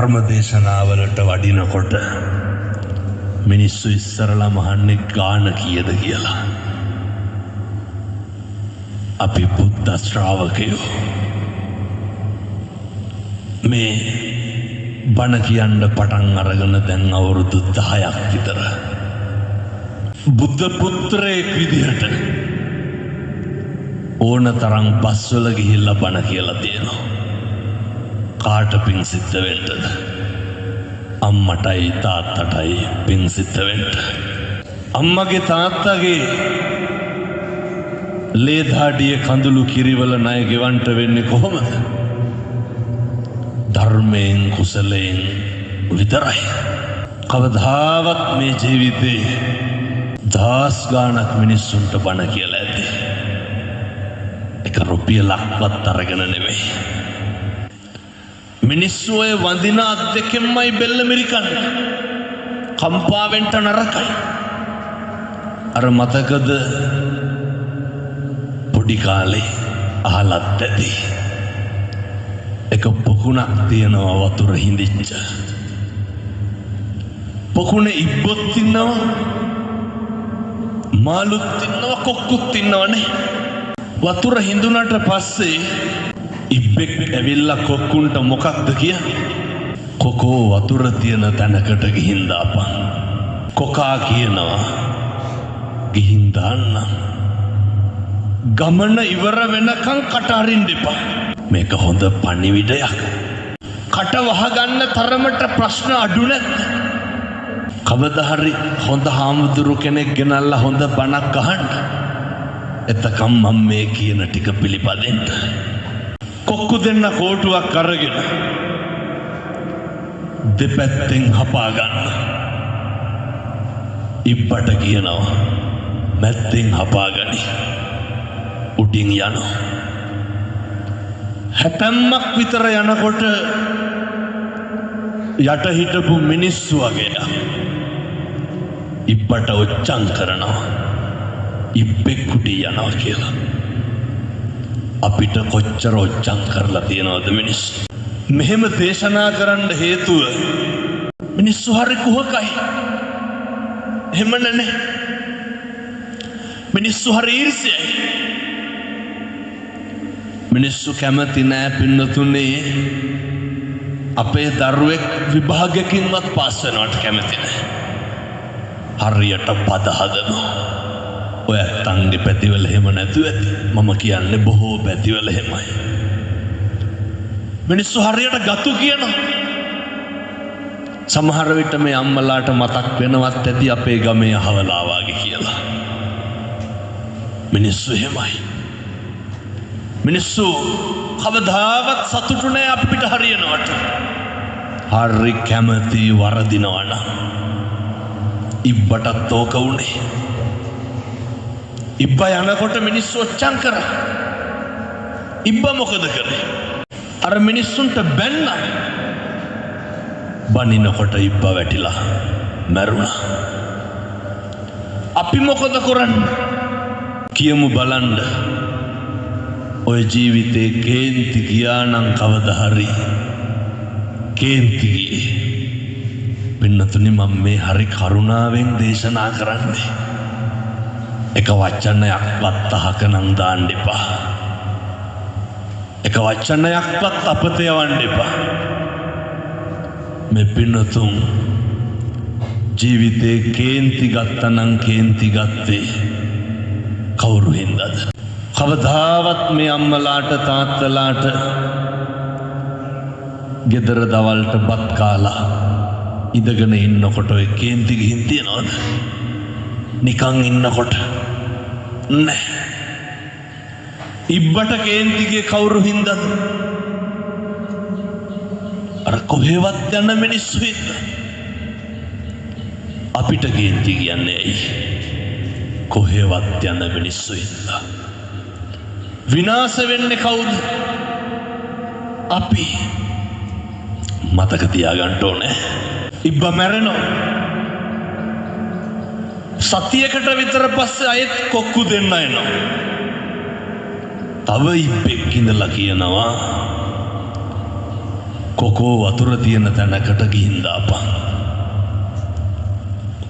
ධර්ම දේශනාවලට වඩිනකොට මිනිස්සු ඉස්සරලම අහන්නේ ගාන කීයද කියලා. අපි බුද්ධ ශ්‍රාවකයෝ. මේ බණ කියන්න පටන් අරගෙන දැන් අවුරුදු 10ක් විතර. බුද්ධ පුත්‍රයෙක් විදිහට ඕන තරම් බස්වල ගිහිල්ලා බණ කියලා තියෙනවා. කාට පින් සිද්ධ වෙන්නද? අම්මටයි තාත්තටයි පින් සිද්ධ වෙන්න. අම්මගේ තාත්තගේ ලේ දාඩිය කඳුළු කිරිවල ණය ගෙවන්න වෙන්නේ කොහොමද? ධර්මයෙන් කුසලයෙන් විතරයි. කවදාවත් මේ ජීවිතේ දහස් ගාණක් මිනිස්සුන්ට බණ කියලා ඇති. එක රුපියලක්වත් අරගෙන නෙමෙයි. මිනිස්සු ඔය වඳින අත් දෙකෙන්මයි බෙල්ල මිරිකන්නේ. කම්පා වෙන්න නරකයි. අර මතකද පොඩි කාලේ අහලත් ඇති. එක පොකුණක් තියෙනවා වතුර හිඳිච්ච. පොකුණේ ඉබ්බොත් ඉන්නවා, මාළුත් ඉන්නවා, කොක්කුත් ඉන්නවනේ. වතුර හිඳුනට පස්සේ ඉබ්බෙක් ඇවිල්ලා කොක්කුන්ට මොකක්ද කියන්නේ? කොකෝ වතුර තියෙන තැනකට ගිහින් දාපන්. කොකා කියනවා ගිහින් දාන්නම්. ගමන ඉවර වෙනකන් කට අරින්න එපා. මේක හොඳ පණිවිඩයක්. කට වහගන්න තරමට ප්‍රශ්න අඩු නැද්ද? කවදා හරි හොඳ හාමුදුරු කෙනෙක් ගෙනල්ලා හොඳ බණක් අහන්න. එතකම් මම මේ කියන ටික පිළිපදින්න. කොක්කු දෙන්න කෝටුවක් අරගෙන දෙපැත්තෙන් හපා ගන්න. ඉබ්බට කියනවා මැද්දෙන් හපාගනි. උඩින් යනවා. හැතැම්මක් විතර යනකොට යට හිටපු මිනිස්සු වගේ ඉබ්බට ඔච්චම් කරනවා. ඉබ්බෙක් උඩින් යනවා කියලා. අපිට කොච්චර ඔච්චම් කරලා තියෙනවද මිනිස්සු? මෙහෙම දේශනා කරන්න හේතුව මිනිස්සු හරි කුහකයි. එහෙම නේ. මිනිස්සු හරි ඊර්ෂ්‍යයි. මිනිස්සු කැමති නෑ පින්නතුනේ අපේ දරුවෙක් විභාගයකින්වත් පාස් වෙනවට කැමති නෑ. හරියට පද හදනවා. ඔය ඇත්තන්ගේ පැතිවල එහෙම නැතුව ඇති. මම කියන්නේ බොහෝ පැතිවල එහෙමයි. මිනිස්සු හරියට ගතු කියනවා. සමහර විට මේ අම්මලාට මතක් වෙනවත් ඇති අපේ ගමේ අහවලා වාගේ කියලා. මිනිස්සු එහෙමයි. මිනිස්සු කවදාවත් සතුටු නෑ අපිට හරියනවට. හරි කැමති වරදිනවා නම්. ඉබ්බටත් ඕක වුණේ. ඉබ්බ යනකොට මිනිස්සු ඔච්චම් කරා. ඉබ්බ මොකද කරේ? අර මිනිස්සුන්ට බැන්න. බනිනකොට ඉබ්බ වැටිලා මැරුණා. අපි මොකද කරන්නේ? කියමු බලන්න. ඔය ජීවිතේ කේන්ති ගියා නම් කවදා හරි කේන්ති ගියේ. පින්නතුනි මම මේ හරි කරුණාවෙන් දේශනා කරන්නේ. එක වචනයක්වත් අහක නම් දාන්න එපා. එක වචනයක්වත් අපත යවන්න එපා. මේ පින්නතුන් ජීවිතේ කේන්ති ගත්තා නම් කේන්ති ගත්තේ කවුරු හින්දාද? කවදාවත් මේ අම්මලාට තාත්තලාට ගෙදර දවල්ට බත් කාලා ඉඳගෙන ඉන්නකොට ඔය කේන්ති ගිහින් තියනවද? නිකන් ඉන්නකොට නෑ. ඉබ්බට කේන්ති ගියේ කවුරු හින්දාද? අර කොහෙවත් යන මිනිස්සු හින්දා. අපිට කේන්ති කියන්නේ ඇයි? කොහෙවත් යන මිනිස්සු හින්දා. විනාශ වෙන්නේ කවුද? අපි. මතක තියාගන්න ඕනේ. ඉබ්බ මැරෙනවා. සතියකට විතර පස්සේ අයෙත් කොක්කු දෙන්න එනවා. තව ඉබ්බෙක් ඉඳලා කියනවා කොකෝ වතුර තියෙන තැනකට ගිහින් දාපන්.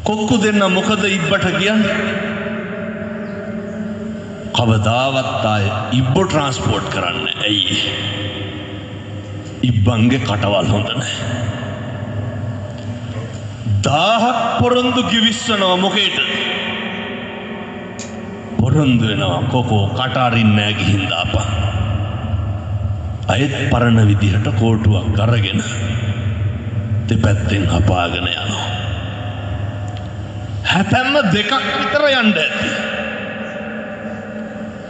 කොක්කු දෙන්න මොකද ඉබ්බට කියන්නේ? කවදාවත් ආයේ ඉබ්බෝ ට්‍රාන්ස්පෝර්ට් කරන්න. ඇයි? ඉබ්බන්ගේ කටවල් හොඳ නැහැ. 1000ක් පොරොන්දු කිවිස්සනවා මොකේටද? පොරොන්දු වෙනවා කොකෝ කට අරින්නේ නැහැ ගිහින් දාපන්. අයෙත් පරණ විදිහට කෝටුවක් අරගෙන දෙපැත්තෙන් හපාගෙන යනවා. හැතැම්ම දෙකක් විතර යන්න ඇති.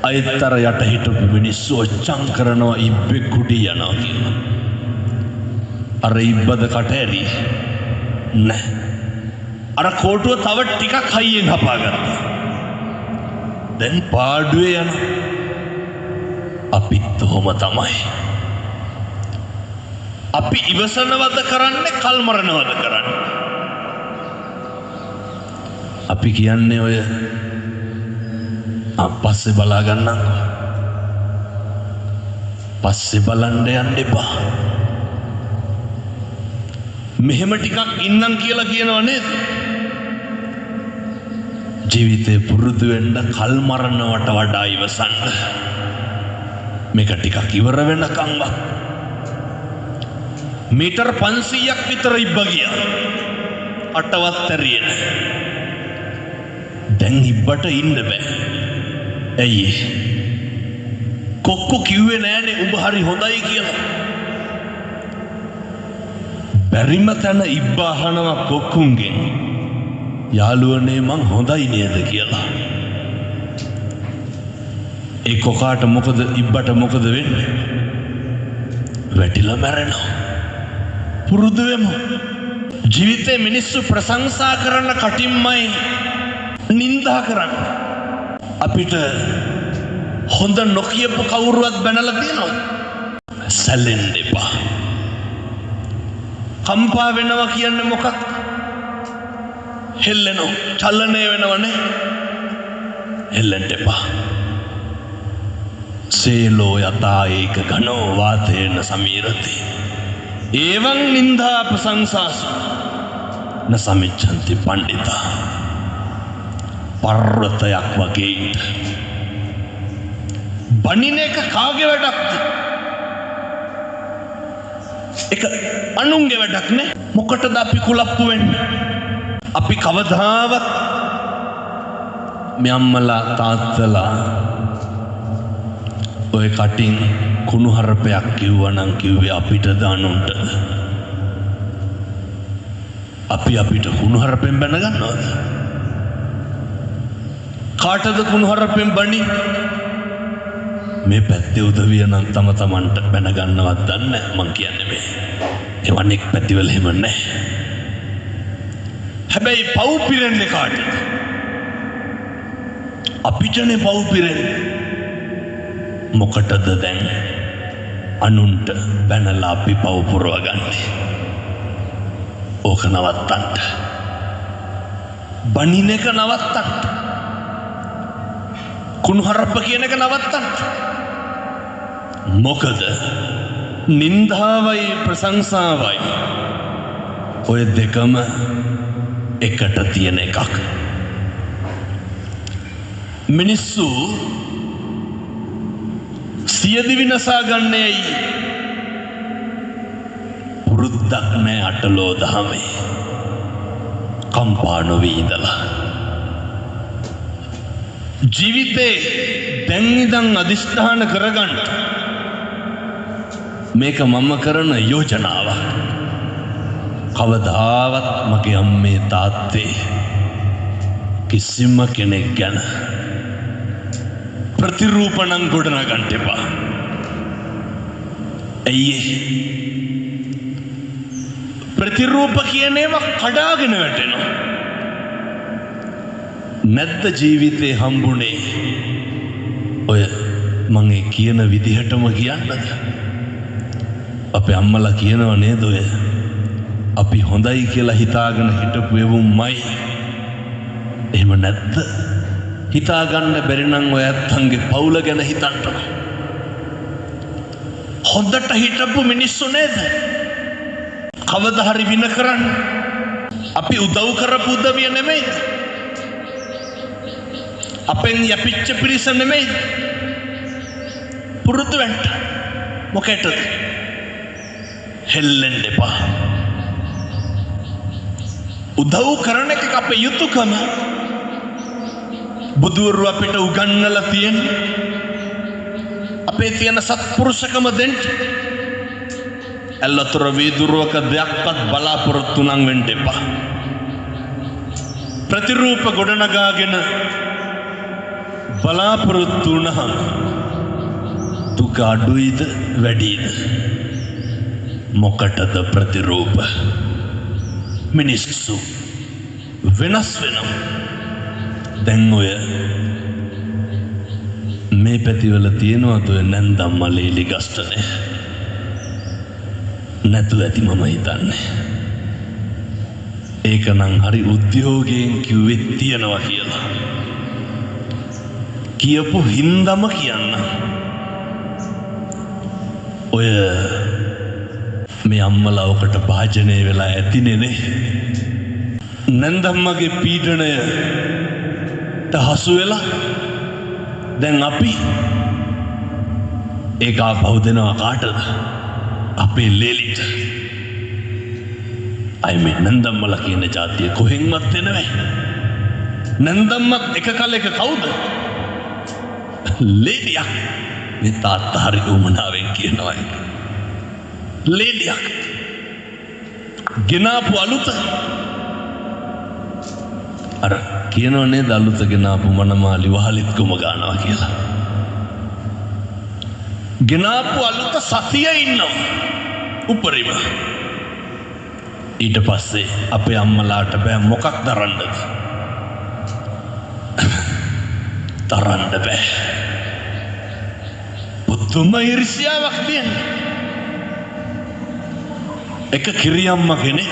අයෙත් අර යට හිටපු මිනිස්සු ඔච්චම් කරනවා ඉබ්බෙක් කුඩි යනවා කියලා. අර ඉබ්බද කට ඇරි නෑ. අර කෝටුව තව ටිකක් හයියෙන් හපාගත්තා. දැන් පාඩුවේ යනවා. අපිත් ඔහොම තමයි. අපි ඉවසනවද කරන්නේ, කල්මරනවද කරන්නේ? අපි කියන්නේ ඔය පස්සේ බලා ගන්නම්කෝ. පස්සේ බලන්න යන්න එපා. මෙහෙම ටිකක් ඉන්නම් කියලා කියනව නේද? ජීවිතේ පුරුදු වෙන්න කල්මරනවට වඩා ඉවසන්න. මේක ටිකක් ඉවර වෙනකන්වත් මීටර් 500ක් විතර ඉබ්බ ගියා. අටවත් ඇරියේ නෑ. දැන් ඉබ්බට ඉන්න බෑ. ඇයි? කොක්කෝ කිව්වේ නෑනේ උඹ හරි හොඳයි කියලා. බැරිම තැන ඉබ්බා අහනවා කොක්කුන්ගෙන්, යාළුවනේ මං හොඳයි නේද කියලා. ඒ කොකාට මොකද, ඉබ්බට මොකද වෙන්නේ? වැටිලා මැරෙනවා. පුරුදු වෙමු. ජීවිතේ මිනිස්සු ප්‍රශංසා කරන කටින්මයි නින්දා කරන්නේ. අපිට හොඳ නොකියපු කවුරුවත් බැනලා තියෙනවද? සැලෙන්න එපා. කම්පා වෙනවා කියන්නේ මොකක්ද? හෙල්ලෙනවා, චලනය වෙනවනේ. හෙල්ලෙන්න එපා. සේලෝ යතා ඒක ඝනෝ වාතේන සමීරති. ඒවං නින්දා ප්‍රශංසාසු න සමිච්ඡන්ති පණ්ඩිතා. පර්වතයක් වගේ ඉන්න. බනින එක කාගේ වැඩක්ද? ඒක අනුන්ගේ වැඩක් නේ. මොකටද අපි කුලප්පු වෙන්නේ? අපි කවදාවත් මේ අම්මලා තාත්තලා ඔය කටින් කුණුහරුපයක් කිව්වනම් කිව්වේ අපිටද අනුන්ටද? අපි අපිට කුණුහරුපෙන් බැන ගන්නවද? කාටද කුණුහරුපෙන් බණි? මේ පැත්තේ උදවිය නම් තම තමන්ට බැන ගන්නවත් දන්නේ නැහැ මං කියන්නේ මේ. ඒ අනෙක් පැතිවල එහෙම නැහැ. හැබැයි පව් පිරෙන්නේ කාටද? අපිටනේ පව් පිරෙන්නේ. මොකටද දැන් අනුන්ට බැනලා අපි පව් පුරවගන්නේ? ඕක නවත්තන්න. බනින එක නවත්තන්න. කුණුහරුප කියන එක නවත්තන්න. මොකද නින්දාවයි ප්‍රශංසාවයි ඔය දෙකම එකට තියෙන එකක්. මිනිස්සු සියදිවි නසා ගන්නේ ඇයි? පුරුද්දක් නෑ අටලෝ දහමේ. කම්පා නොවී ඉඳලා. ජීවිතේ දැන් ඉඳන් අදිෂ්ඨාන කරගන්න. මේක මම කරන යෝජනාවක්. කවදාවත් මගේ අම්මේ තාත්තේ කිසිම කෙනෙක් ගැන ප්‍රතිරූප නම් ගොඩනගන්න එපා. ඇයි ඒ? ප්‍රතිරූප කියන ඒවා කඩාගෙන වැටෙනවා. නැද්ද ජීවිතේ හම්බුනේ ඔය මං ඒ කියන විදිහටම කියන්නද? අපේ අම්මලා කියනව නේද ඔය අපි හොඳයි කියලා හිතාගෙන හිටපු එවුන්මයි. එහෙම නැද්ද? හිතාගන්න බැරි නම් ඔය ඇත්තන්ගේ පවුල ගැන හිතන්න. හොඳට හිටපු මිනිස්සු නේද? කවදා හරි වින කරන්න. අපි උදව් කරපු උදවිය නෙමෙයිද? අපෙන් යැපිච්ච පිරිස නෙමෙයිද? පුරුදු වෙන්න. මොකටද? හෙල්ලෙන්න එපා. උදව් කරන එක අපේ යුතුයකම. බුදුවරු අපිට උගන්වලා තියෙන්නේ අපේ තියෙන සත්පුරුෂකම දෙන්න. ඇල්ලතොර වීදුරුවක දෙයක්වත් බලාපොරොත්තු නම් වෙන්න එපා. ප්‍රතිරූප ගොඩනගාගෙන බලාපොරොත්තු වුණහම දුක අඩුයිද වැඩිද? මොකටද ප්‍රතිරූප? මිනිස්සු වෙනස් වෙනවා. දැන් ඔය මේ පැතිවල තියෙනවද ඔය නැන්දම්මා ලේලි ගස්ටනේ? නැතුව ඇති මම හිතන්නේ. ඒක නම් හරි උද්‍යෝගයෙන් කිව්වෙත් තියෙනවා කියලා. කියපු හින්දම කියන්න. ඔය මේ අම්මලා ඔකට භාජනය වෙලා ඇතිනේ නේ. නැන්දම්මගේ පීඩනයට හසු වෙලා දැන් අපි ඒක ආපහු දෙනවා කාටද? අපේ ලේලිට. අය මේ නැන්දම්මලා කියන ජාතිය කොහෙන්වත් එනවේ. නැන්දම්මත් එක කලෙක කවුද? ලේලියක්. මේ තාත්තා හරි උමනාවෙන් කියනවා ඒක. ලේලියක්. ගෙනාපු අලුත අර කියනව නේද, අලුත ගෙනාපු මනමාලි වහලිත් කුම ගන්නවා කියලා. ගෙනාපු අලුත සතිය ඉන්නවා උපරිම. ඊට පස්සේ අපේ අම්මලාට බෑ මොකක් දරන්නද? දරන්න බෑ. පුදුම ඊර්ෂ්‍යාවක් තියෙනවා. එක කිරියම්ම කෙනෙක්,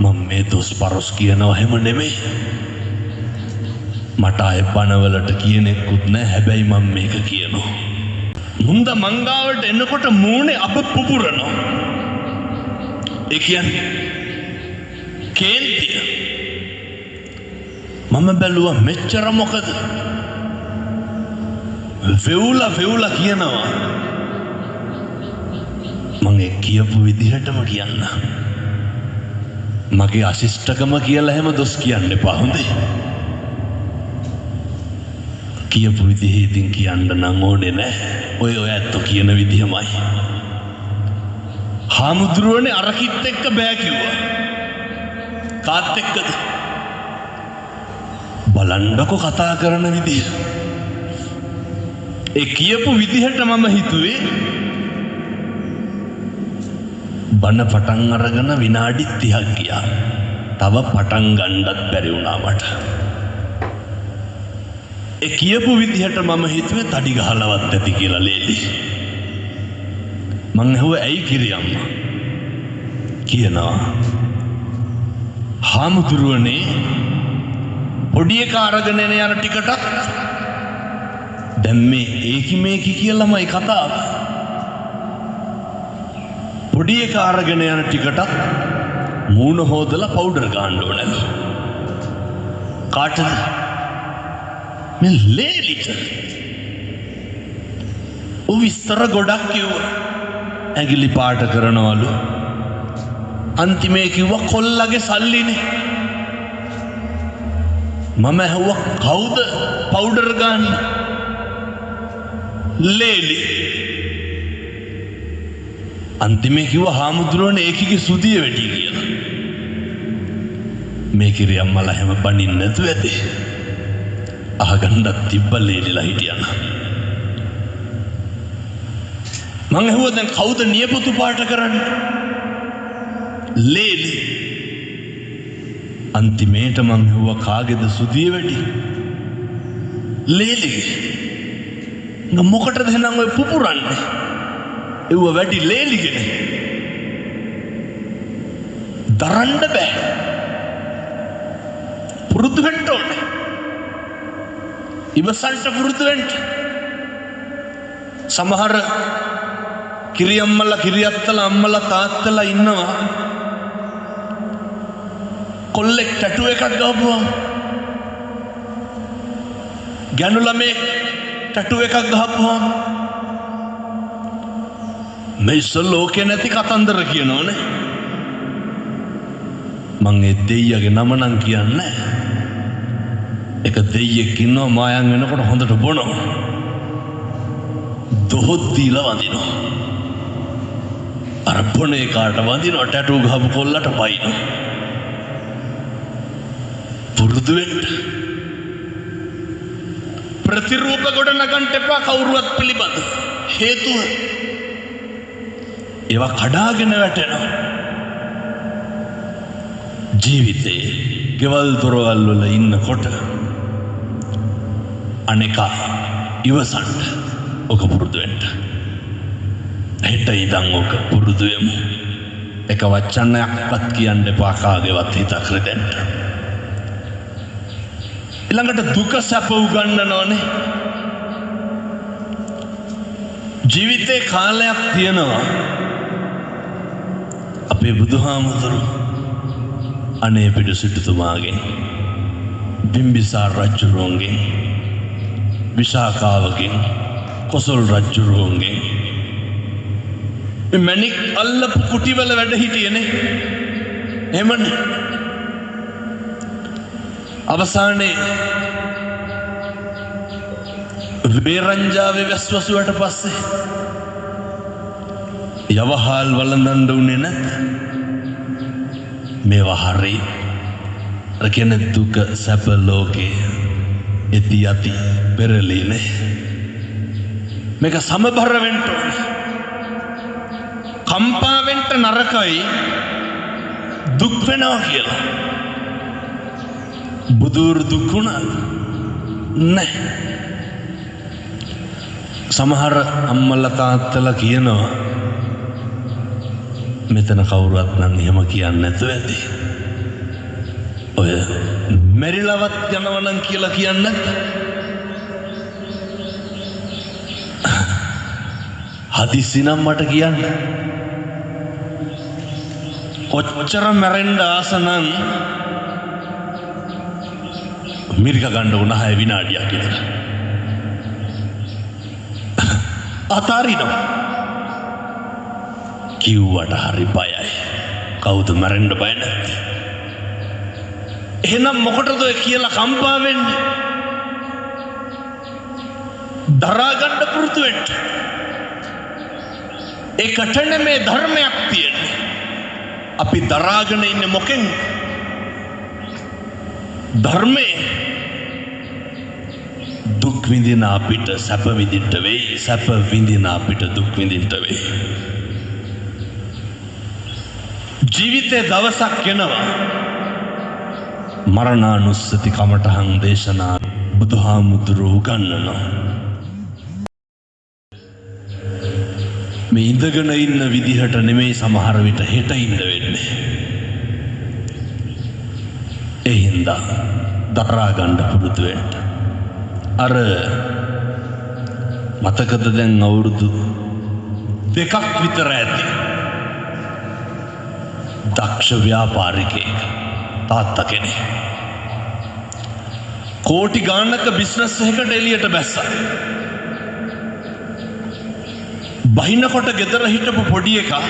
මම මේ දොස් පරොස් කියනවා එහෙම නෙමෙයි. මට ආයෙ බණවලට කියන එක්කුත් නෑ. හැබැයි මම මේක කියනවා. මුන්ද මංගාවට එනකොට මූණේ අප පුපුරනවා. ඒ කියන්නේ කේන්තිය. මම බැලුවා මෙච්චර මොකද? වෙවුලා වෙවුලා කියනවා. මං ඒ කියපු විදිහටම කියන්න. මගේ අශිෂ්ටකම කියලා එහෙම දොස් කියන්න එපා හොඳේ. කියපු විදිහේ ඉතින් කියන්න නම් ඕනේ නෑ. ඔය ඔය ඇත්තෝ කියන විදිහමයි. හාමුදුරුවනේ අරකිත් එක්ක බෑ කිව්වා. කාත් එක්කද? බලන්නකො කතා කරන විදිහ. ඒ කියපු විදිහට මම හිතුවේ බණ පටන් අරගෙන විනාඩි 30ක් ගියා. තව පටන් ගන්නත් බැරි වුණා මට. ඒ කියපු විදිහට මම හිතුවේ තඩි ගහලවත් ඇති කියලා ලේලි. මං ඇහුවා ඇයි කිරියම්මා? කියනවා හාමුදුරුවනේ පොඩි එකා අරගෙන එන යන ටිකටත් දැන් මේ ඒකි මේකි කියලාමයි කතාව. පොඩි එකා අරගෙන යන ටිකටත් මූණ හොදලා පවුඩර් ගන්න ඕනලු. කාටද? මේ ලේලිට. ඔව් විස්තර ගොඩක් කිව්වා. ඇඟිලි පාට කරනවලු. අන්තිමේ කිව්වා කොල්ලගේ සල්ලිනේ. මම ඇහුවා කවුද පවුඩර් ගන්න? ලේලි. අන්තිමේ කිව්වා හාමුදුරුවනේ ඒකිගේ සුදිය වැඩි කියලා. මේ කිරියම්මලා හැම බනින්න නැතුව ඇති. අහගන්නත් තිබ්බ ලේලිලා හිටියන. මං ඇහුවා දැන් කවුද නියපොතු පාට කරන්නේ? ලේලි. අන්තිමේට මං ඇහුවා කාගේද සුදිය වැඩි? ලේලිගේ. මොකටද එහෙනම් ඔය පුපුරන්නේ? එව්ව වැඩි ලේලිගෙන. දරන්න බෑ. පුරුදු වෙන්න ඕනේ. ඉවසන්ට පුරුදු වෙන්න. සමහර කිරියම්මලා කිරියත්තලා අම්මලා තාත්තලා ඉන්නවා. කොල්ලෙක් ටැටු එකක් ගහපුවම, ගැනු ළමෙක් ටැටු එකක් ගහපුවම මේ ඉස්සර ලෝකේ නැති කතන්දර කියනවනේ. මං ඒ දෙයියගේ නම නම් කියන්නේ. එක දෙයියෙක් ඉන්නවා මායන් වෙනකොට හොඳට බොනවා. දොහොත් දීලා වඳිනවා. අර බොන එකාට වඳිනවා, ටැටු ගහපු කොල්ලට පයින්නවා. පුරුදු වෙන්න. ප්‍රතිරූප ගොඩ නගන්න එපා කවුරුවත් පිළිබඳ. හේතුව ඒවා කඩාගෙන වැටෙනවා. ජීවිතේ ගෙවල් දොරවල් වල ඉන්නකොට අනේකා ඉවසන්න. ඔක පුරුදු වෙන්න. හෙට ඉඳන් ඔක පුරුදු වෙමු. එක වචනයක්වත් කියන්න එපා කාගේවත් හිතක් රිදෙන්න. ඊළඟට දුක සැප උගන්වනවනේ. ජීවිතේ කාලයක් තියෙනවා අපේ බුදුහාමුදුරු අනේ පිටු සිටුතුමාගෙන්, බිම්බිසාර රජුරුවන්ගෙන්, විශාඛාවගෙන්, කොසල් රජුරුවන්ගෙන් මේ මැණික් අල්ලපු කුටිවල වැඩ හිටියනේ. එහෙමනේ. අවසානයේ වේරංජාවේ වැස්වසුවට පස්සේ යවහල් වළඳන්න උනේ නැද්ද? මේවා හරි. අර කියන්නේ දුක සැප ලෝකේ එති යති පෙරලීනේ. මේක සමබර වෙන්න ඕනේ. කම්පා වෙන්න නරකයි දුක් වෙනවා කියලා. බුදුරු දුක් වුණාද? නැහැ. සමහර අම්මලා තාත්තලා කියනවා මෙතන කවුරුවත් නම් එහෙම කියන්නේ නැතුව ඇති. ඔය මෙරිලවත් යනවා නම් කියලා කියන්නේ නැද්ද? හදිසි නම් මට කියන්න. කොච්චර මැරෙන්න ආස නම් මිරික ගන්න උන 6 විනාඩියක් විතර. අතාරිනවා. කිව්වට හරි බයයි. කවුද මැරෙන්න බය නැත්තේ? එහෙනම් මොකටද ඔය කියලා කම්පා වෙන්නේ? දරා ගන්න පුරුදු වෙන්න. ඒකට නෙමේ ධර්මයක් තියෙන්නේ. අපි දරාගෙන ඉන්නේ මොකෙන්? ධර්මයේ. දුක් විඳින අපිට සැප විඳින්න වෙයි. සැප විඳින අපිට දුක් විඳින්න වෙයි. ජීවිතේ දවසක් එනවා මරණානුස්සති කමඨහං දේශනා බුදුහාමුදුරුවෝ උගන්වනවා. මේ ඉඳගෙන ඉන්න විදිහට නෙමෙයි සමහර විට හෙට ඉන්න වෙන්නේ. ඒ හින්දා දරා ගන්න පුරුදු වෙන්න. අර මතකද දැන් අවුරුදු 2ක් විතර ඇති දක්ෂ ව්‍යාපාරිකයෙක් තාත්තා කෙනෙක් කෝටි ගාණක බිස්නස් එකකට එළියට බැස්සා. බහිනකොට ගෙදර හිටපු පොඩි එකා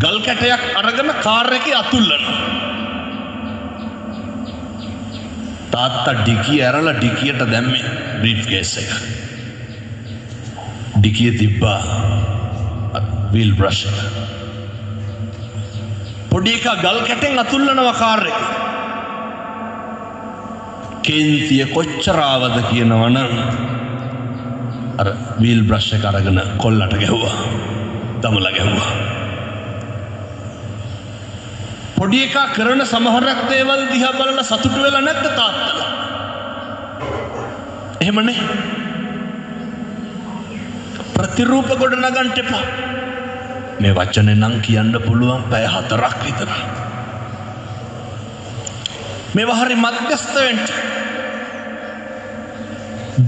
ගල් කැටයක් අරගෙන කාර් එකේ අතුල්ලනවා. තාත්තා ඩිකිය ඇරලා ඩිකියට දැම්මේ බ්‍රීෆ් කේස් එක. ඩිකිය තිබ්බා වීල් බ්‍රෂ් එක. පොඩි එකා ගල් කැටෙන් අතුල්ලනවා කාර් එකේ. කේන්තිය කොච්චර ආවද කියනවනම් අර වීල් බ්‍රෂ් එක අරගෙන කොල්ලට ගැහුවා. දමලා ගැහුවා. පොඩි එකා කරන සමහරක් දේවල් දිහා බලලා සතුටු වෙලා නැද්ද තාත්තලා? එහෙමනේ. ප්‍රතිරූප ගොඩ නගන්න එපා. මේ වචනේ නම් කියන්න පුළුවන් පැය 4ක් විතර. මේවා හරි මධ්‍යස්ථ වෙන්න.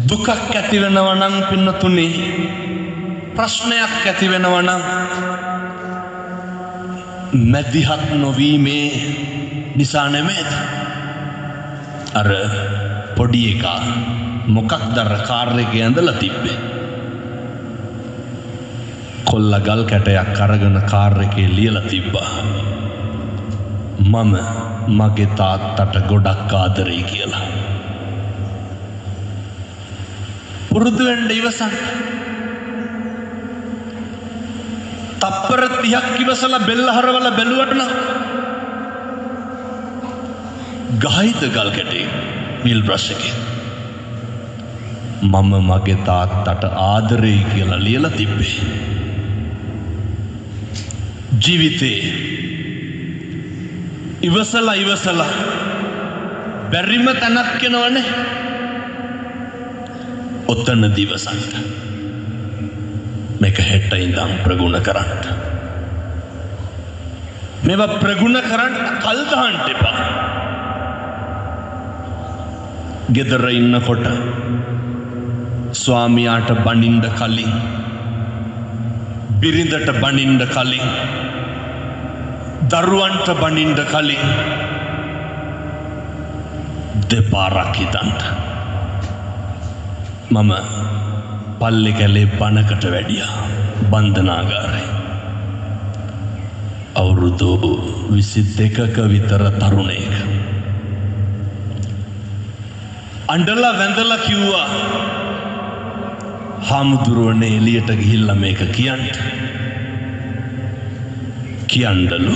දුකක් ඇති වෙනවා නම් පින්නතුනේ, ප්‍රශ්නයක් ඇති වෙනවා නම් මැදිහත් නොවීමේ නිසා නෙමෙයිද? අර පොඩි එකා මොකක්ද අර කාර් එකේ ඇඳලා තිබ්බේ? කොල්ල ගල් කැටයක් අරගෙන කාර් එකේ ලියලා තිබ්බා, මම මගේ තාත්තට ගොඩක් ආදරෙයි කියලා. පුරුදු වෙන්න ඉවසන්න. තප්පර 30ක් ඉවසලා බෙල්ල හරවලා බැලුවට නම් ගහයිද ගල් කැටේ වීල් බ්‍රෂ් එකේ? මම මගේ තාත්තට ආදරෙයි කියලා ලියලා තිබ්බේ. ජීවිතේ ඉවසලා ඉවසලා බැරිම තැනක් එනවනේ. ඔතන දිවසන්න. මේක හෙට ඉඳන් ප්‍රගුණ කරන්න. මේවා ප්‍රගුණ කරන්න කල් දාන්න එපා. ගෙදර ඉන්නකොට ස්වාමියාට බනින්න කලින්, බිරිඳට බනින්න කලින්, දරුවන්ට බනින්න කලින් දෙපාරක් හිතන්න. මම පල්ලෙකැලේ බණකට වැඩියා බන්ධනාගාරේ. අවුරුදු 22ක විතර තරුණයෙක්. අඬලා වැඳලා කිව්වා, හාමුදුරුවනේ එළියට ගිහිල්ලා මේක කියන්න. කියන්නලු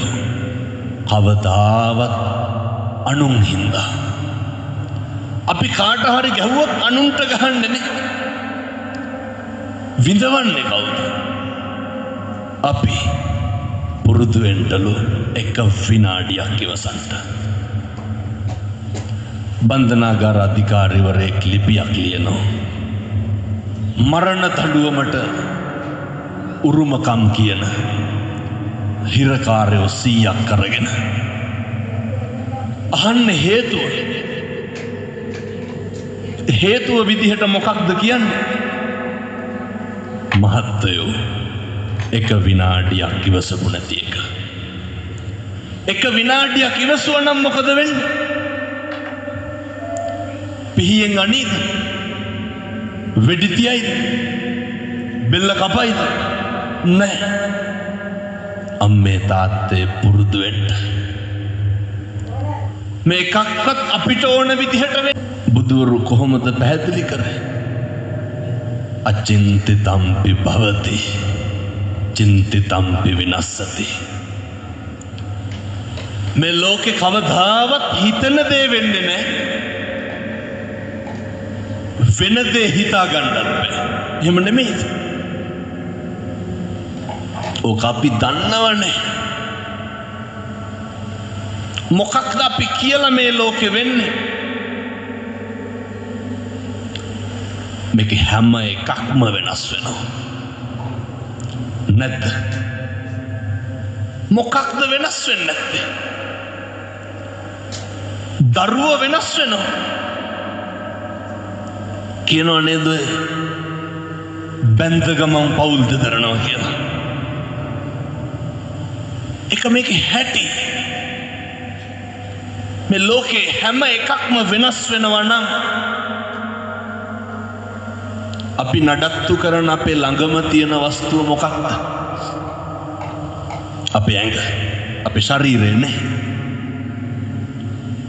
කවදාවත් අනුන් හින්දා. අපි කාට හරි ගැහුවොත් අනුන්ට ගහන්නේ නේ. විඳවන්නේ කවුද? අපි. පුරුදු වෙන්නලු එක විනාඩියක් ඉවසන්න. බන්ධනාගාර අධිකාරිවරයෙක් ලිපියක් ලියනවා. මරණ දඬුවමට උරුමකම් කියන හිරකාරයෝ 100ක් අරගෙන. අහන්න හේතුව. හේතුව විදිහට මොකක්ද කියන්නේ? මහත්තයෝ එක විනාඩියක් ඉවසපු නැති එක. එක විනාඩියක් ඉවසුවා නම් මොකද වෙන්නේ? පිහියෙන් අනීද? වෙඩි තියයිද? බෙල්ල කපයිද? නෑ. අම්මේ තාත්තේ පුරුදු වෙන්න. මේ එකක්වත් අපිට ඕන විදිහට වෙන්නේ. බුදුවරු කොහොමද පැහැදිලි කරේ? අචින්තිතම්පි භවති චින්තිතම්පි විනස්සති. මේ ලෝකේ කවදාවත් හිතන දේ වෙන්නේ නෑ. වෙන දේ හිතා ගන්නත් බෑ. එහෙම නෙමෙයිද? ඕක අපි දන්නවනේ. මොකක්ද අපි කියලා මේ ලෝකෙ වෙන්නේ? මේක හැම එකක්ම වෙනස් වෙනවා. නැද්ද? මොකක්ද වෙනස් වෙන්නේ නැත්තේ? දරුවෝ වෙනස් වෙනවා. කියනවා නේද ඔය බැන්ද ගමන් පවුල් දෙදරනවා කියලා. එක මේකේ හැටි. මේ ලෝකේ හැම එකක්ම වෙනස් වෙනවා නම් අපි නඩත්තු කරන අපේ ළඟම තියෙන වස්තුව මොකක්ද? අපේ ඇඟ, අපේ ශරීරය නේ.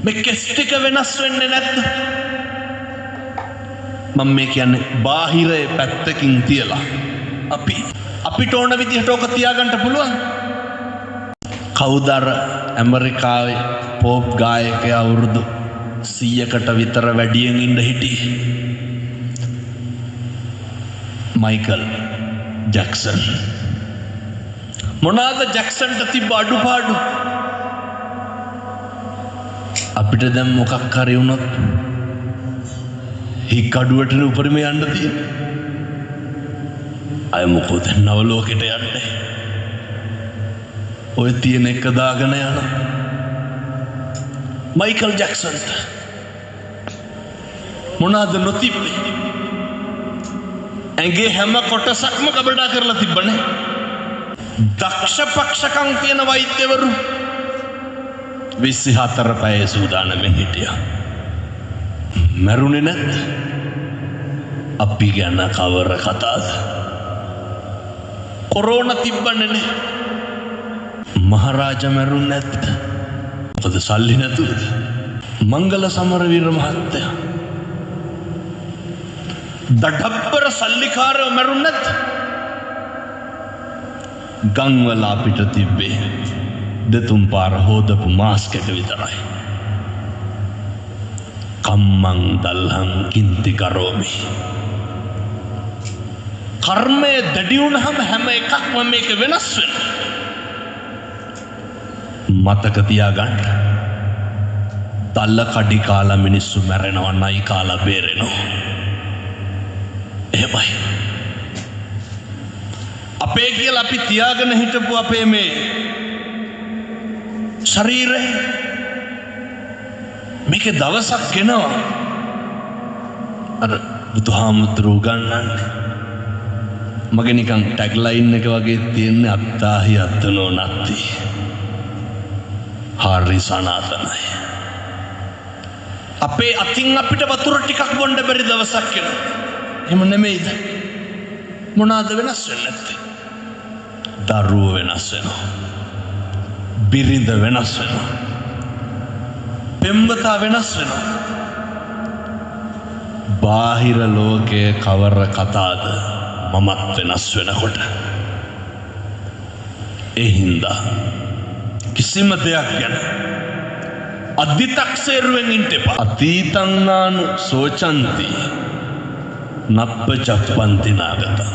මේ කෙස් ටික වෙනස් වෙන්නේ නැද්ද? මම මේ කියන්නේ බාහිරයේ පැත්තකින් තියලා අපි අපිට ඕන විදිහට ඕක තියාගන්න පුළුවන්. කවුද අර ඇමරිකාවේ පොප් ගායකයා අවුරුදු 100කට විතර වැඩියෙන් ඉන්න හිටියේ? Michael Jackson. මොනවාද ජැක්සන්ට තිබ්බ අඩුපාඩු? අපිට දැන් මොකක් හරි වුණොත් හික්කඩුවටනේ උපරිම යන්න තියෙන්නේ. අය මොකෝ දැන් නව ලෝකෙට යන්නේ. ඔය තියෙන එක දාගෙන යනවා. මයිකල් ජැක්සන්ට මොනවාද නොතිබ්බේ? ඇඟේ හැම කොටසක්ම ගබඩා කරලා තිබ්බනේ. දක්ෂ පක්ෂකම් තියෙන වෛද්‍යවරු 24 පැය සූදානම්ෙන් හිටියා. මැරුණේ නැද්ද? අපි ගැන කවර කතාද? කොරෝනා තිබ්බනේ නේ. මහරජා මැරුණ නැද්ද? මොකද සල්ලි නැතුවද? මංගල සමරවීර මහත්තයා දඩබ්බර සල්ලිකාරයෝ මැරුණ නැද්ද? ගම්වල අපිට තිබ්බේ දෙතුන් පාර හොදපු මාස්ක් එක විතරයි. කම්මං දල්හං කින්ති කරෝමි. කර්මය දැඩි වුණාම හැම එකක්ම මේක වෙනස් වෙනවා. මතක තියාගන්න. තල්ල කඩි කාලා මිනිස්සු මැරෙනවා, නයි කාලා බේරෙනවා. එහෙමයි. අපේ කියලා අපි තියාගෙන හිටපු අපේ මේ ශරීරය මේක දවසක් එනවා. අර බුදුහාමුදුරුවෝ උගන්වන්නේ මගේ නිකන් ටැග් ලයින් එක වගේ තියෙන්නේ අත්තාහි අත්තනෝ නත්ති. හරි සනාතනයි. අපේ අතින් අපිට වතුර ටිකක් බොන්න බැරි දවසක් එනවා. එහෙම නෙමෙයිද? මොනවාද වෙනස් වෙන්නේ නැත්තේ? දරුවෝ වෙනස් වෙනවා. බිරිඳ වෙනස් වෙනවා. පෙම්වතා වෙනස් වෙනවා. බාහිර ලෝකයේ කවර කතාද? මමත් වෙනස් වෙනකොට. ඒ හින්දා කිසිම දෙයක් ගැන අදිතක්සේරුවෙන් ඉන්න එපා. අතීතං නානු සෝචන්ති නප්ප චප්පන්ති නාගතං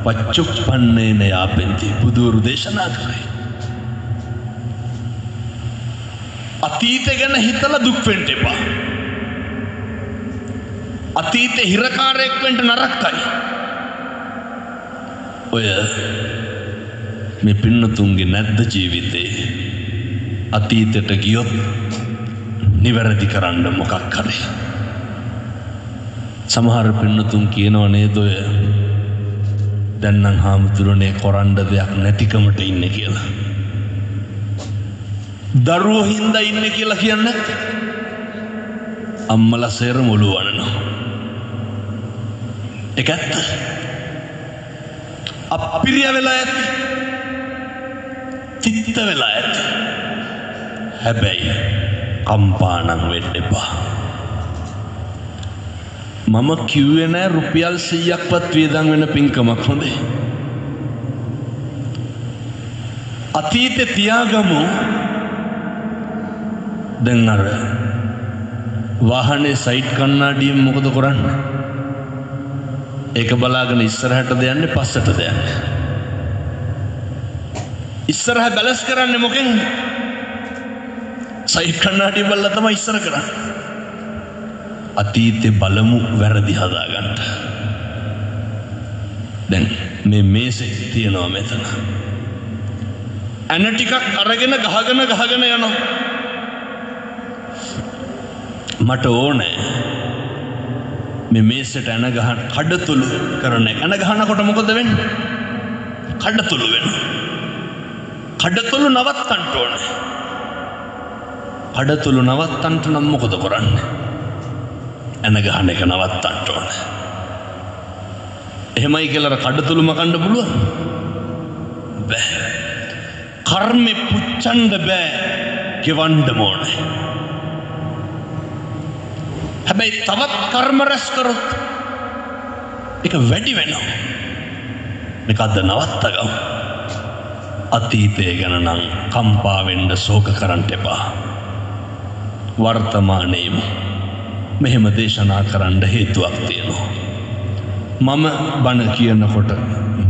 පච්චුප්පන්නේන යාපෙන්ති බුදුවරු දේශනා කරේ. අතීතය ගැන හිතලා දුක් වෙන්න එපා. අතීතේ හිරකාරයෙක් වෙන්න නරකයි. ඔය මේ පින්නතුන්ගේ නැද්ද ජීවිතේ අතීතයට ගියොත් නිවැරදි කරන්න මොකක් හරි. සමහර පින්නතුන් කියනව නේද ඔය දැන් නම් හාමුදුරනේ කරන්න දෙයක් නැතිකමට ඉන්නේ කියලා. දරුවෝ හින්දා ඉන්නේ කියලා කියන්නේ නැද්ද? අම්මලා සේරම ඔළුව වනනවා. ඒක ඇත්ත. අප්පිරිය වෙලා ඇති. තිත්ත වෙලා ඇති. හැබැයි කම්පා නම් වෙන්න එපා. මම කිව්වේ නෑ රුපියල් 100ක්වත් වියදම් වෙන පින්කමක් හොඳේ. අතීතේ තියාගමු. දැන් අර වාහනේ සයිඩ් කණ්ණාඩියෙන් මොකද කරන්නේ? ඒක බලාගෙන ඉස්සරහටද යන්නේ පස්සටද යන්නේ? ඉස්සරහ බැලන්ස් කරන්නේ මොකෙන්ද? සයිඩ් කණ්ණාඩිය බලලා තමයි ඉස්සර කරන්නේ. අතීතේ බලමු වැරදි හදාගන්න. දැන් මේ මේසේ තියෙනවා මෙතන. ඇන ටිකක් අරගෙන ගහගෙන ගහගෙන යනවා. මට ඕනේ මේ මේසෙට ඇන ගහන කඩතුළු කරන එක. ඇන ගහනකොට මොකද වෙන්නේ? කඩතුළු වෙනවා. කඩතුළු නවත්තන්න ඕනේ. කඩතුළු නවත්තන්න නම් මොකද කරන්නේ? ඇන ගහන එක නවත්තන්න ඕනේ. එහෙමයි කියලා අර කඩතුළු මකන්න පුළුවන්? බෑ. කර්මෙ පුච්චන්න බෑ, ගෙවන්න ඕනේ. හැබැයි තවත් කර්ම රැස් කරොත් ඒක වැඩි වෙනවා. මේක අද නවත්තගමු. අතීතය ගැන නම් කම්පා වෙන්න ශෝක කරන්න එපා. වර්තමානයේම මෙහෙම දේශනා කරන්න හේතුවක් තියෙනවා. මම බණ කියනකොට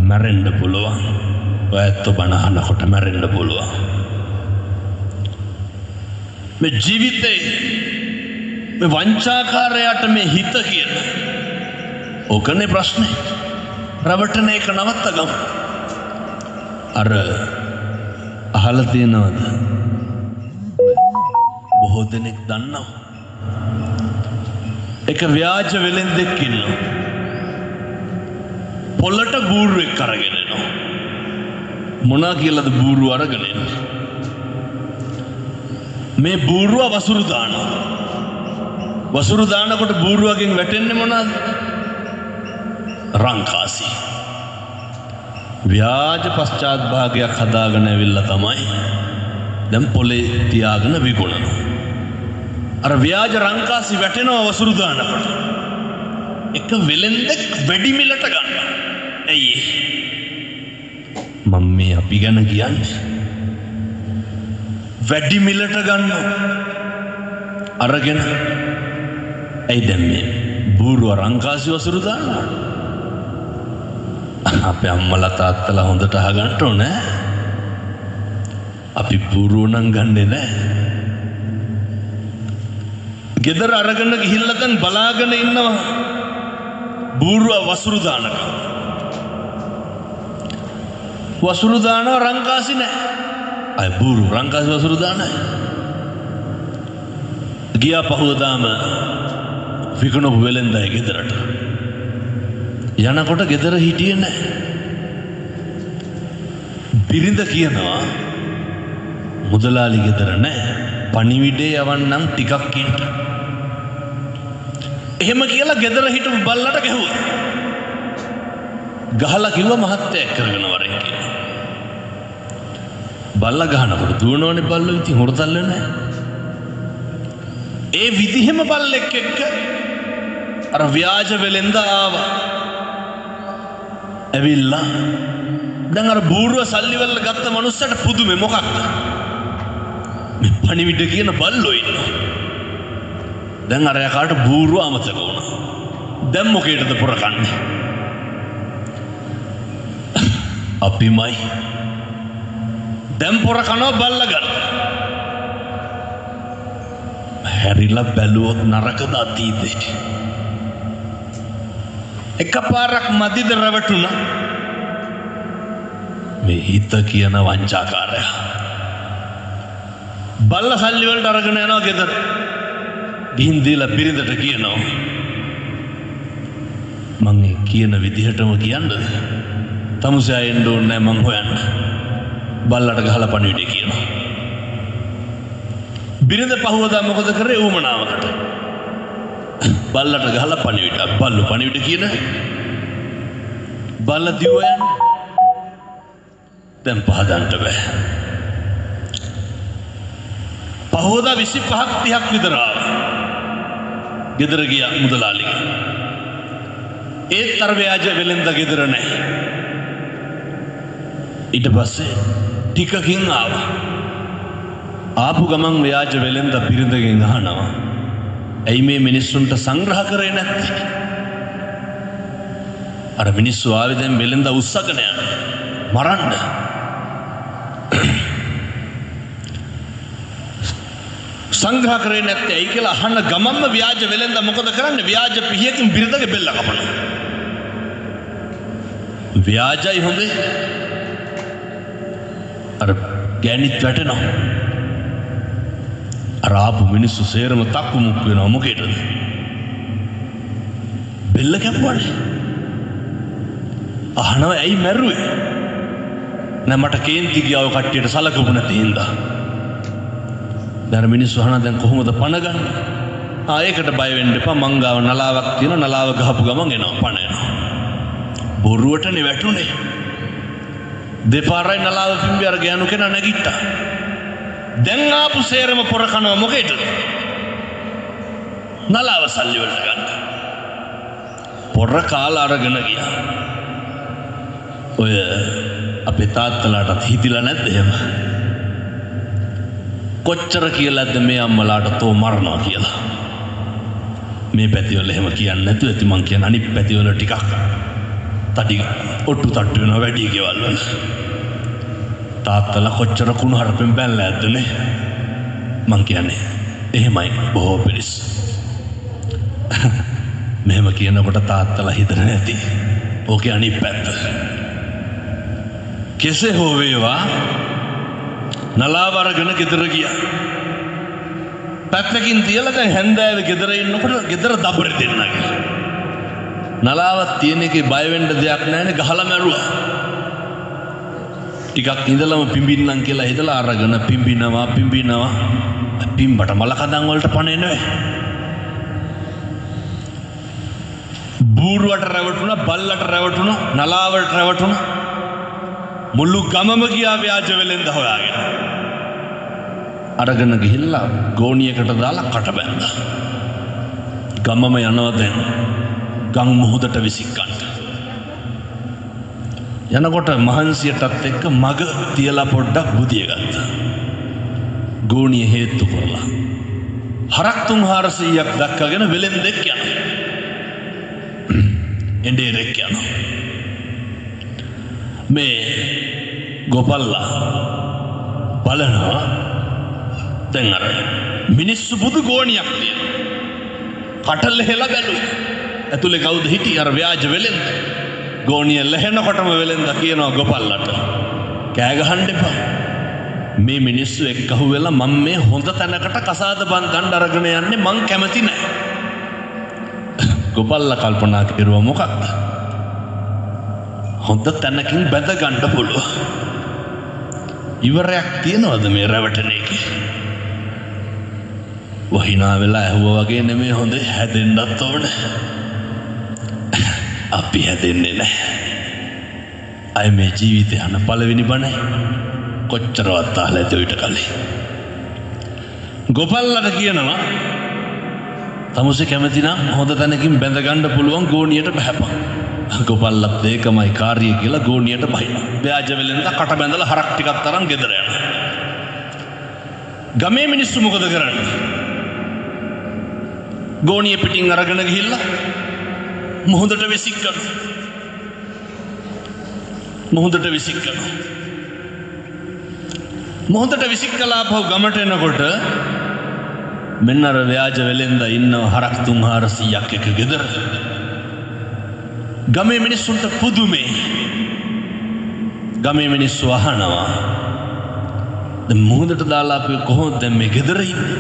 මැරෙන්න පුළුවන්. ඔය ඇත්තෝ බණ අහනකොට මැරෙන්න පුළුවන්. මේ ජීවිතේ මේ වංචාකාරයාට මේ හිත කියන ඕකනේ ප්‍රශ්නේ. රවටන එක නවත්තගමු. අර අහලා තියෙනවද? බොහෝ දෙනෙක් දන්නවා. එක ව්‍යාජ වෙලෙන්දෙක් ඉන්නවා. පොළට බූරුවෙක් අරගෙන එනවා. මොනා කියලාද බූරුව අරගෙන එන්නේ? මේ බූරුවා වසුරු දානවා. වසුරු දානකොට බූරුවගෙන් වැටෙන්නේ මොනවාද? රංකාසි. ව්‍යාජ පශ්චාත් භාගයක් හදාගෙන ඇවිල්ලා තමයි දැන් පොලේ තියාගෙන විකුණනවා. අර ව්‍යාජ රංකාසි වැටෙනවා වසුරු දානකොට. එක වෙලෙන්දෙක් වැඩි මිලට ගන්නවා. ඇයි ඒ? මම මේ අපි ගැන කියන්නේ. වැඩි මිලට ගන්නවා. අරගෙන ඇයි දැන් මේ බූරුව රංකාසි වසුරු දානවා? අපේ අම්මලා තාත්තලා හොඳට අහගන්න ඕනේ. අපි බූරුව නම් ගන්නෙ නෑ. ගෙදර අරගෙන ගිහිල්ලා දැන් බලාගෙන ඉන්නවා බූරුව වසුරු දානකම්. වසුරු දානවා රංකාසි නෑ. අය බූරු රංකාසි වසුරු දානයි. ගියා පහුවදාම විකුණපු වෙලෙන්දයි ගෙදරට. යනකොට ගෙදර හිටියේ නෑ. බිරිඳ කියනවා මුදලාලි ගෙදර නෑ, පණිවිඩේ යවන්නම් ටිකක් ඉන්න. එහෙම කියලා ගෙදර හිටපු බල්ලට ගැහුවා. ගහලා කිව්වා මහත්තයා එක් කරගෙන වරෙන් කියලා. බල්ලා ගහනකොට දුවනවනේ බල්ලෝ, ඉතින් හොරතල් වෙන්නේ නෑ. ඒ විදිහෙම බල්ලෙක් එක්ක අර ව්‍යාජ වෙලෙන්ද ආවා. ඇවිල්ලා දැන් අර බූරුව සල්ලි වල ගත්ත මනුස්සයට පුදුමේ මොකක්ද? මේ පණිවිඩ කියන බල්ලෝ ඉන්නවා. දැන් අර යකාට බූරුව අමතක වුණා. දැන් මොකේටද පොර කන්නේ? අපිමයි. දැන් පොර කනවා බල්ලා ගන්න. හැරිලා බැලුවොත් නරකද අතීතේ? එකපාරක් මදිද රැවටුණා මේ හිත කියන වංචාකාරයා. බල්ලා සල්ලි වලට අරගෙන යනවා ගෙදර. ගිහින් දීලා බිරිඳට කියනවා මං ඒ කියන විදිහටම කියන්නද? තමුසයා එන්න ඕනේ නෑ මං හොයන්න. බල්ලට ගහලා පණිවිඩය කියනවා. බිරිඳ පහුවදා මොකද කරේ? ඌමනාවකට බල්ලට ගහලා පණිවිඩ. බල්ලෝ පණිවිඩ කියන බල්ලා දිව්ව යන්න. දැන් පහදන්න බෑ. පහුවදා 25ක් 30ක් විතර ආවා. ගෙදර ගියා මුදලාලිගේ. ඒත් අර ව්‍යාජ වෙලෙන්ද ගෙදර නැහැ. ඊට පස්සේ ටිකකින් ආවා. ආපු ගමන් ව්‍යාජ වෙලෙන්ද බිරිඳගෙන් අහනවා, ඇයි මේ මිනිස්සුන්ට සංග්‍රහ කරේ නැත්තේ? අර මිනිස්සු ආවේ දැන් වෙලෙන්ද උස්සගෙන යන්න. මරන්න. සංග්‍රහ කරේ නැත්තේ ඇයි කියලා අහන ගමන්ම ව්‍යාජ වෙලෙන්ද මොකද කරන්නේ? ව්‍යාජ පිහියකින් බිරිඳගේ බෙල්ල කපනවා. ව්‍යාජයි හොඳේ. අර ගෑණිත් වැටෙනවා. අර ආපු මිනිස්සු සේරම තක්කු මුක්කු වෙනවා. මොකේද? බෙල්ල කැපුවානේ. අහනවා ඇයි මැරුවේ? නෑ මට කේන්ති ගියා ඔය කට්ටියට සලකපු නැති හින්දා. දැන් මිනිස්සු අහනවා දැන් කොහොමද පණ ගන්නේ? ආ ඒකට බය වෙන්න එපා, මං ගාව නලාවක් තියෙනවා, නලාව ගහපු ගමන් එනවා පණ එනවා. බොරුවටනේ වැටුනේ. දෙපාරයි නලාව පිම්බි අර ගෑනු කෙනා නැගිට්ටා. දැන් ආපු සේරම පොර කනවා මොකේද? නලාව සල්ලි වලට ගන්න. පොර කාලා අරගෙන ගියා. ඔය අපේ තාත්තලාටත් හිතිලා නැද්ද එහෙම? කොච්චර කියලාද මේ අම්මලාට තෝ මරනවා කියලා? මේ පැතිවල එහෙම කියන්නේ නැතුව ඇති, මං කියන අනිත් පැතිවල ටිකක් තඩි ඔට්ටු තට්ටු වෙනවා වැඩි ගෙවල් වල. තාත්තලා කොච්චර කුණු හරපෙන් බැලලා ඇද්ද නේ? මං කියන්නේ එහෙමයි බොහෝ පිරිස්. මෙහෙම කියනකොට තාත්තලා හිතන නැති. ඕකේ අනිත් පැත්ත. කෙසේ හෝ වේවා නලාව අරගෙන ගෙදර ගියා. පැත්තකින් තියලා දැන් හැන්දෑවේ ගෙදර ඉන්නකොට ගෙදර දබරේ දෙන්නගේ. නලාවක් තියෙන එකේ බය වෙන්න දෙයක් නැහැනේ, ගහලා මැරුවා. ටිකක් ඉඳලම පිඹින්නම් කියලා හිතලා අරගෙන පිඹිනවා පිඹිනවා. පිඹට මල කඳන් වලට පණ එනවා. බූරුවට රැවටුණා, බල්ලට රැවටුණා, නලාවට රැවටුණා. මුළු ගමම ගියා ව්‍යාජ වෙලෙන්ද හොයාගෙන. අරගෙන ගිහිල්ලා ගෝණියකට දාලා කට බැන්දා. ගමම යනවා දැන් ගම් මුහුදට විසිකන්න. යනකොට මහන්සියටත් එක්ක මග තියලා පොඩ්ඩක් බුදිය ගත්තා. ගෝණිය හේතු කරලා හරක් 300-400ක් දක්වාගෙන වෙලෙන්දෙක් යනවා. එඬේරෙක් යනවා. මේ ගොපල්ලා බලනවා දැන් අර මිනිස්සු බුදු ගෝණියක් තියෙනවා. කට ලෙහෙලා බැලුවා. ඇතුලේ කවුද හිටියේ? අර ව්‍යාජ වෙලෙන්ද. ගෝණිය ලෙහෙනකොටම වෙලෙන්ද කියනවා ගොපල්ලට, කෑ ගහන්න එපා. මේ මිනිස්සු එක්ක අහුවෙලා මම මේ හොඳ තැනකට කසාද බන්ධන්න අරගෙන යන්නේ, මං කැමති නෑ. ගොපල්ලා කල්පනා කෙරුවා මොකක්ද? හොඳ තැනකින් බැඳ ගන්න පුළුවන්. ඉවරයක් තියනවද මේ රැවටෙන එකේ? වහිනා වෙලා ඇහුවා වගේ නෙමෙයි, හොඳේ හැදෙන්නත් ඕනේ. අපි හැදෙන්නේ නැහැ. අය මේ ජීවිතේ අහන පළවෙනි බණයි. කොච්චරවත් අහලා ඇති ඔයිට කලින්. ගොපල්ලට කියනවා තමුසේ කැමති නම් හොඳ තැනකින් බැඳ ගන්න පුළුවන්, ගෝණියට බහැපන්. ගොපල්ලත් ඒකමයි කාර්යය කියලා ගෝණියට බහිනවා. ව්‍යාජ වෙලෙන්ද කට බැඳලා හරක් ටිකක් තරම් ගෙදර යනවා. ගමේ මිනිස්සු මොකද කරන්නේ? ගෝණිය පිටින් අරගෙන ගිහිල්ලා මුහුදට විසික් කරනවා. මුහුදට විසික් කරනවා. මුහුදට විසික් කළා ආපහු ගමට එනකොට මෙන්න අර ව්‍යාජ වෙලෙන්ද ඉන්නව හරක් 300-400ක් එක ගෙදර. ගමේ මිනිස්සුන්ට පුදුමේ. ගමේ මිනිස්සු අහනවා, දැන් මුහුදට දාලා අපි කොහොමද දැන් මේ ගෙදර ඉන්නේ?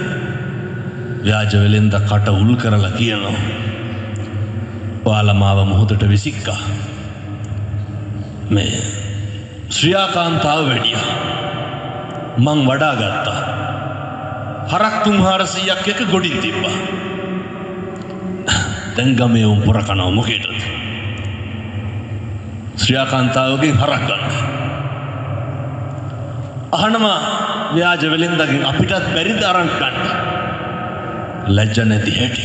ව්‍යාජ වෙලෙන්ද කට උල් කරලා කියනවා, ඔයාලා මාව මුහුදට විසික්කා. මේ ශ්‍රියාකාන්තාව වැඩියා. මං වඩා ගත්තා. හරක් 300-400ක් එක ගොඩින් තිබ්බා. දැන් ගමේ උන් පොර කනවා මොකේද? ශ්‍රියාකාන්තාවගෙන් හරක් ගන්න. අහනවා ව්‍යාජ වෙලෙන්දගෙන්, අපිටත් බැරිද අරන් ගන්න? ලැජ්ජ නැති හැටි.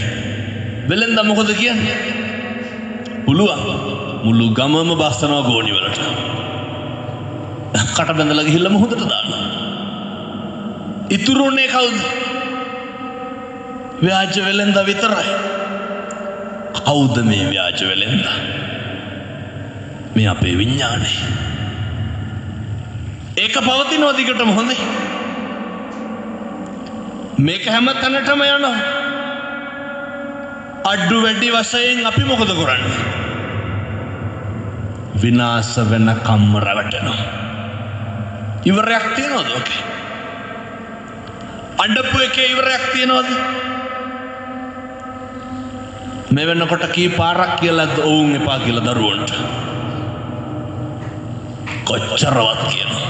වෙලෙන්ද මොකද කියන්නේ? පුළුවන්. මුළු ගමම බස්සනවා ගෝණි වලට. කට බැඳලා ගිහිල්ලා මුහුදට දානවා. ඉතුරුනේ කවුද? ව්‍යාජ වෙලෙන්ද විතරයි. කවුද මේ ව්‍යාජ වෙලෙන්ද? මේ අපේ විඥානය. ඒක පවතිනවා දිගටම හොඳේ. මේක හැම තැනටම යනවා. අඩු වැඩි වශයෙන් අපි මොකද කරන්නේ? විනාශ වෙනකම්ම රැවටෙනවා. ඉවරයක් තියනවද ඔකේ? අඬපු එකේ ඉවරයක් තියනවද? මේ වෙනකොට කී පාරක් කියලාද ඔවුන් එපා කියලා දරුවන්ට? කොච්චරවත් කියනවා.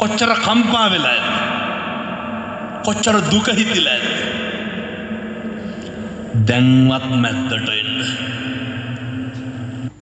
කොච්චර කම්පා වෙලා ඇද්ද? කොච්චර දුක හිතිලා ඇද්ද? දැන්වත් මැද්දට